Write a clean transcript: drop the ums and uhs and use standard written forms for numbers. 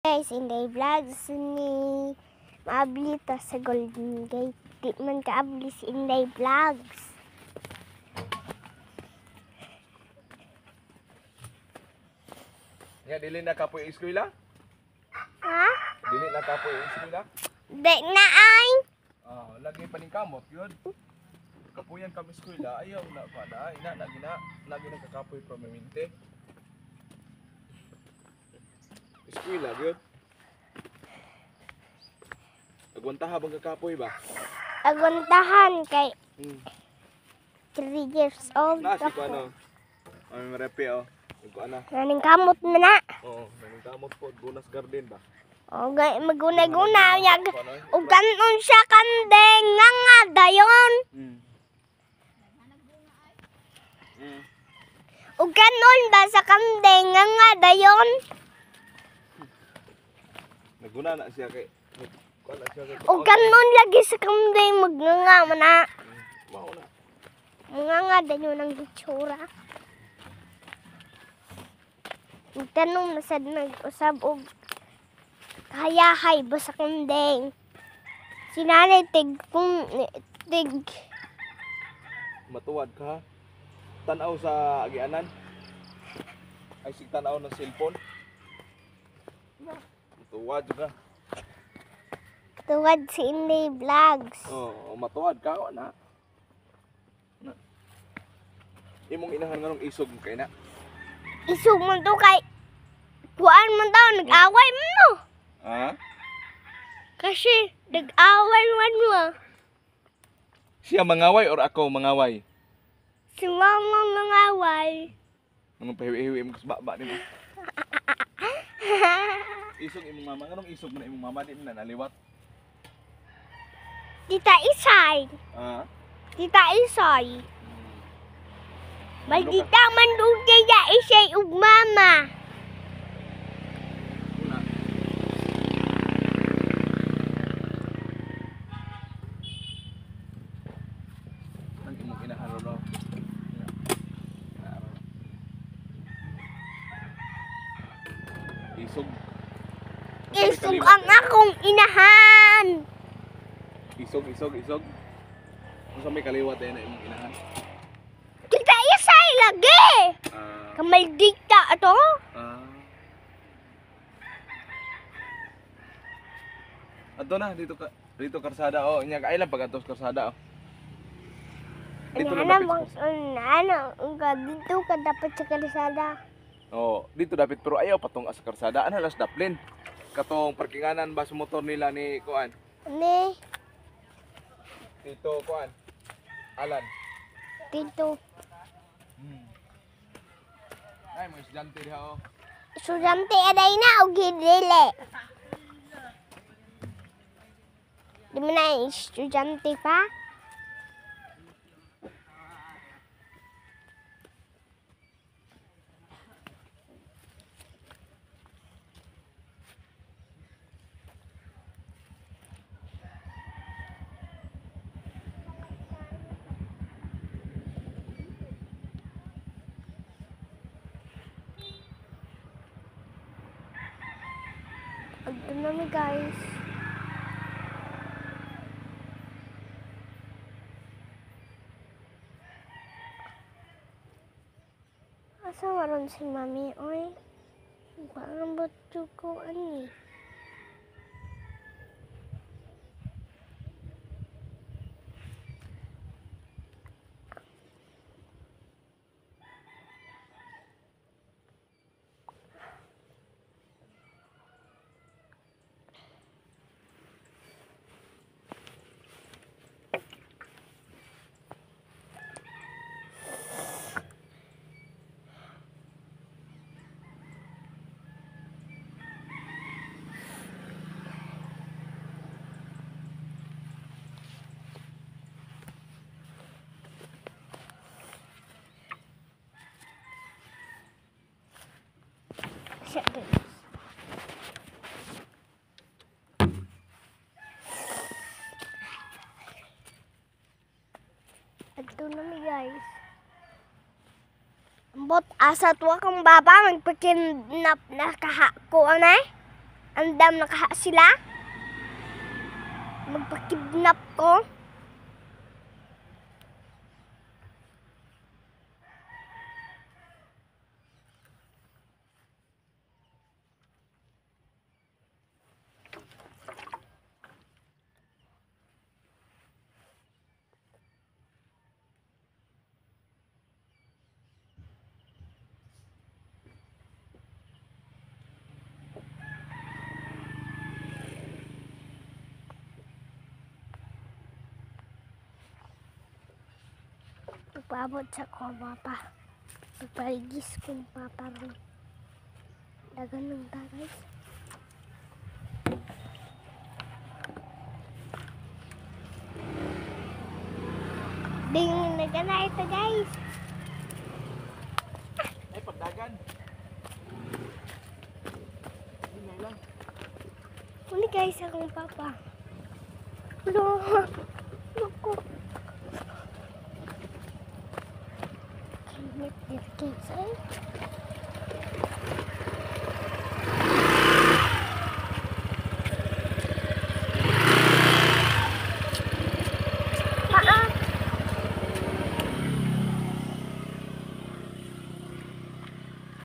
Guys, Inday Vlogs ni maabli ta sa Golden Gate. Di man kaabli si Inday Vlogs. Nga dili na kapoy eskwela? Ha? Dili na kapoy eskwela? Di na ay. Ah, lagi pa ning kamot yun. Kapuyan kami eskwela, ayaw na pa na. Ina na gina, lagi nang kakapoy permanente. Eskwela gyud. Agwantaha bang kakapoy ba? Agwantahan kay 3 years old. Na si ko ano. Ay marepe oh. Ko ana. Naning kamot man na. Oo, naning kamot po Gunas Garden ba. O gay maguna-guna yag ug kanon siya kandeng nga nga dayon. Ug kanon ba sa kandeng nga nga dayon? Naguna na siya kay kuan na siya kay. Ug kanon lagi sa kandeng magnganga man na. Mao na. Mga nga dayon ang hitsura. Tanong na sad nag-usab og hayahay ba sa kandeng. Si nanay tig kung tig matuwad ka. Tan-aw sa agianan. Ay sig tan-aw ng cellphone. Matuwad ka. Tuwad si Inday Vlogs. Oo, matuwad ka na. Na. Imong inahan nganong isog kay na. Isog man to kay kuan man daw nag-away man no. Ha? Kasi nag-away man mo. Siya mangaway or ako mangaway? Si mama mangaway. Anong pahiwi-hiwi mo sa baba nimo? Isog imong mama, nganong isog man imong mama di man na naliwat? Tita Isay. Ha? Tita Isay. Maldita man dug Tita Isay ug mama. Ang imong inahan ro. Isog. Isog ang akong inahan. Isog, isog, isog. Unsa may kaliwat na imong inahan? Tita Isay lagi. Kamaldita ato. Adto na dito ka dito karsada oh, inya kay lang pag atos karsada oh. Dito Ano lang dapit sa ano, dito ka dapat sa kalsada. Oh, dito dapit pero ayaw patong sa karsada. Ana las daplin. Katong parkinganan ba sa motor nila ni kuan? Ni Tito kuan. Alan. Tito. Ay, mga estudyante diha oh. Estudyante aday na og dili. Di mo na estudyante pa? Agto na mi guys. Asa maron si mami oy? Parang bato ko ani. Siya guys. Adto na mi guys. Ambot asa tuwa kang baba magpakinap na kahako anay. Andam na kaha sila. Magpakidnap ko. Pagpaabot sa ko papa. Pagpaligis kong papa ron. Dagan ng ta, guys. Ding, nagana ito, guys. Ay, pagdagan. Hindi lang. Uli guys, akong papa. Lo, loko. Kinit dito guys, ay.